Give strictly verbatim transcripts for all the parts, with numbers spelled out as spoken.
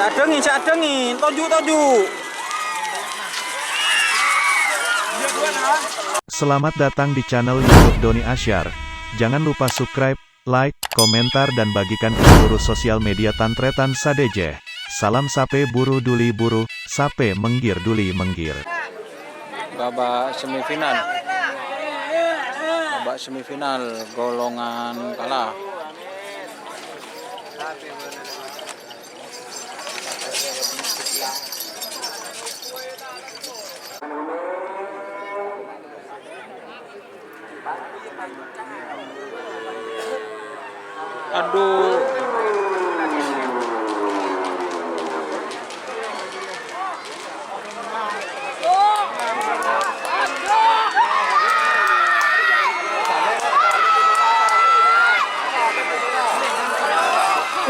Adhângè, sè adhângè, toju', toju'. Selamat datang di channel YouTube Doni Asyar. Jangan lupa subscribe, like, komentar, dan bagikan ke seluruh sosial media tan-tarètan sadhâjâ. Salam sapè buru duli buru, sapè mèngghir duli mèngghir. Babak semifinal. Babak semifinal golongan kala. Adhu.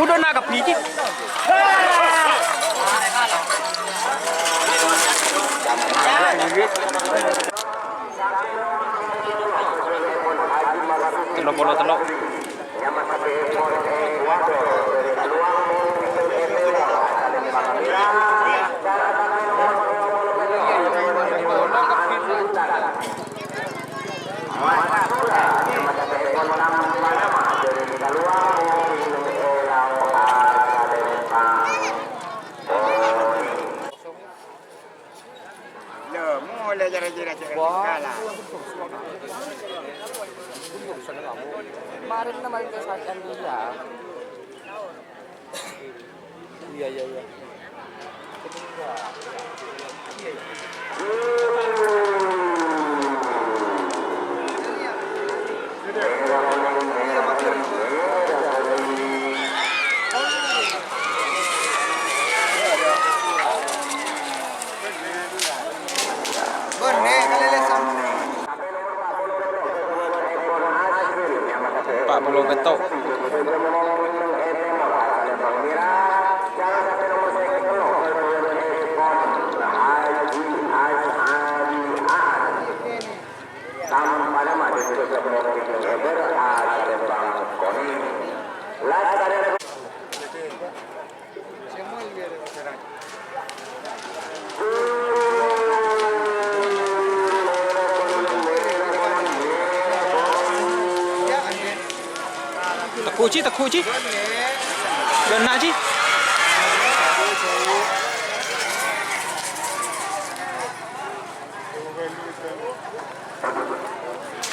Udah nangkep biji. Tello polo tello. Lho, mulai jara-jara cek kalah. Kemarin, kemarin ke Sajan dia. Iya, iya, iya. Empat puluh ketok. Tegghu', Ji, tegghu', Ji. Ghenna', Ji.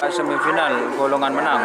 Semifinal golongan menang.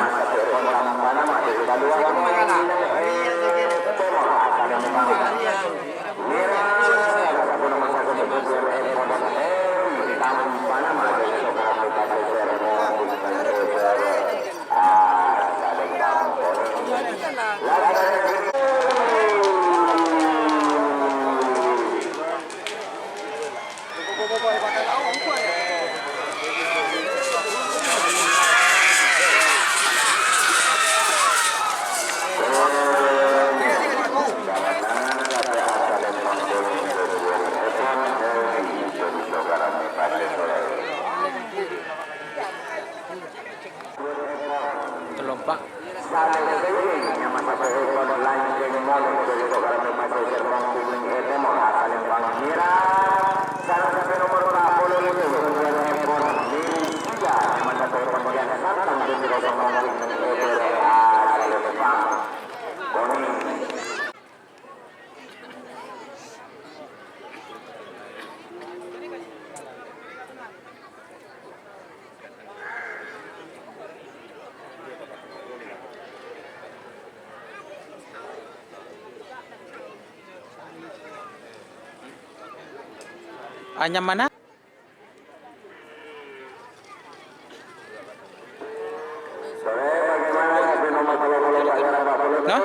Tello empat. Anyam mana? Nah?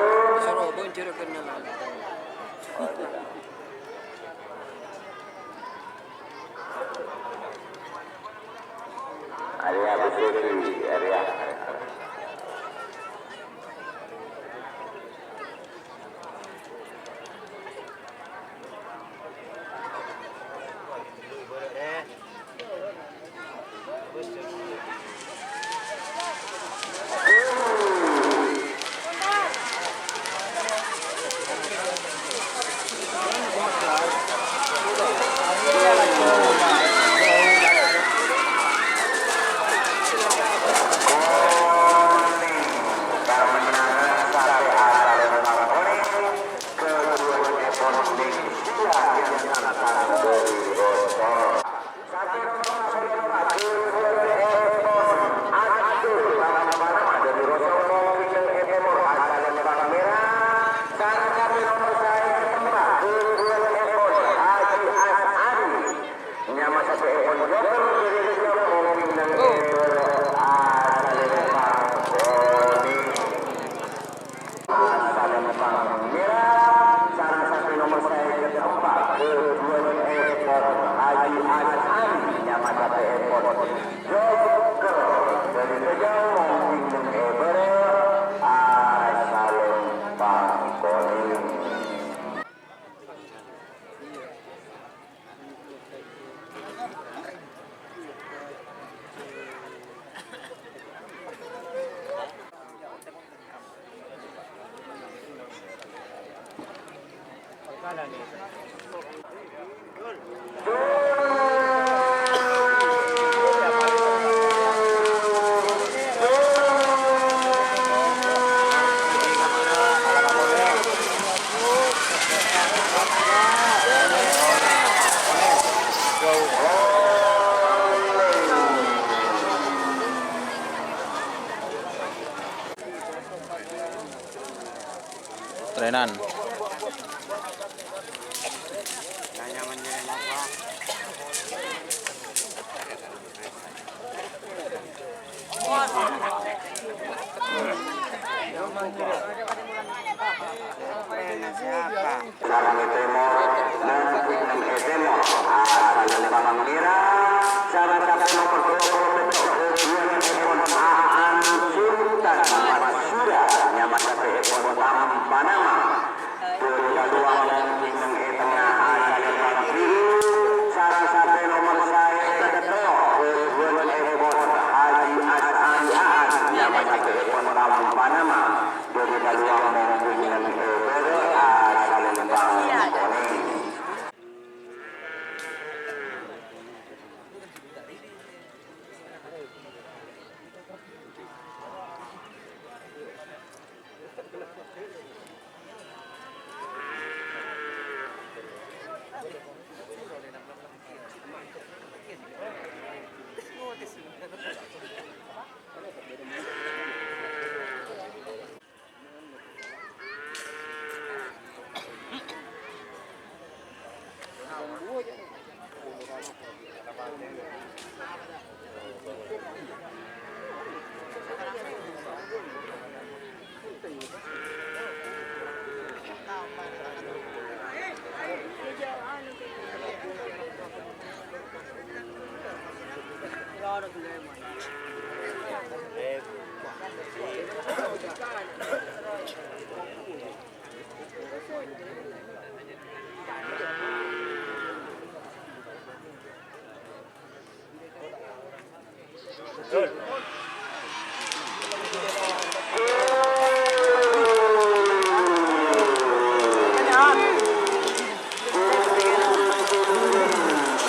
Trènan. Sareng è tèmor, monggu neng è tèmor, asalèn pangèra, sareng sapè nomer dua puluh pètto', ghâbhuwânèpon Aan Sultan Matsura, nyama sapèèpon Tampanama. Dhâri kaluwarga neng è tengnga, asalèn pangèra, sareng sapè nomer saè pètto', ghâbhuwânèpon Haji As'ari Aan, nyama sapèèpon Tampanama. Dhâri kaluwarga neng è bârâ', asalèn pangèra.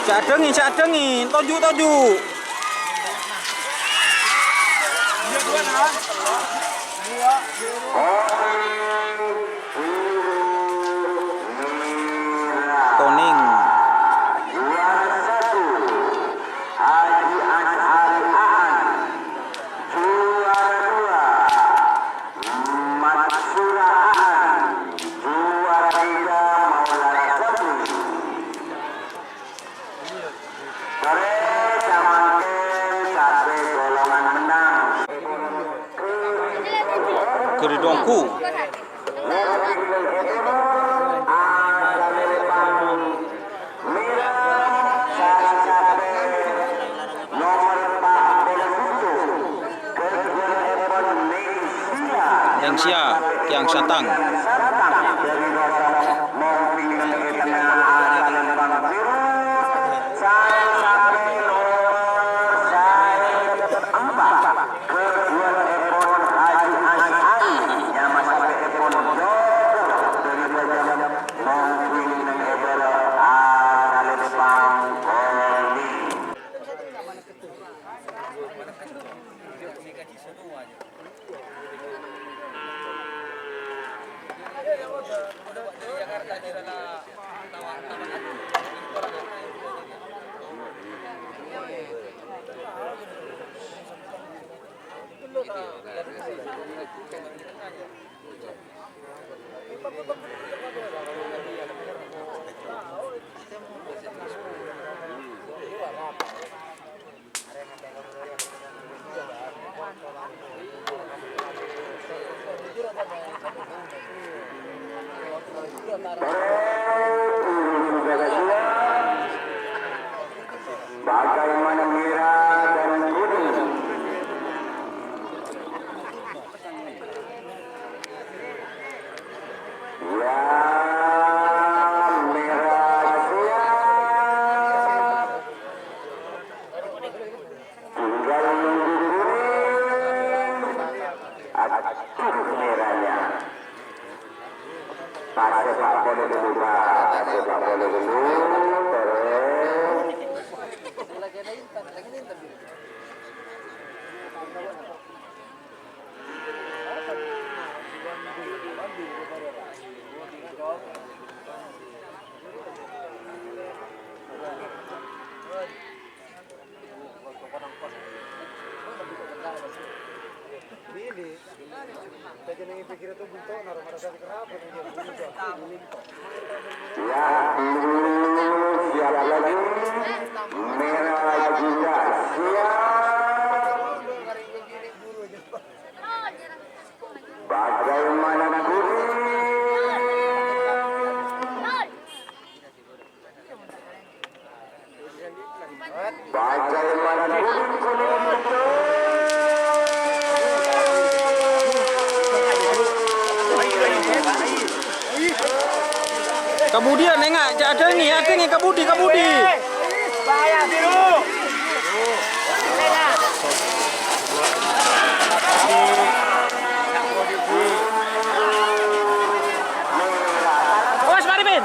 Ca'dhângè, ca'dhângè, toju', toju'. Konèng. Juara satu, Haji As'ari Aan. Juara dua, Matsura Aan. Juara tiga, Maulana Sabri. Torè samangkèn sapè golongan mennang. Geri Dongku. Neng Sia, Kiang Satang. Bagaimana merah dan kuning? Ya, merah siap. Tinggal nunggu kuning. Aduh, merahnya. Pas sepak bola dulu, Pak. Sepak bola dulu, terus. Ya, dulu siap lagi. Merah juga siap. Bagaimana kuning? Bagaimana kuning-kuning itu? Ka budi, nènga', jhâ' adhângi, adhângi ka budi, ka budi. Awas, mari, Pin.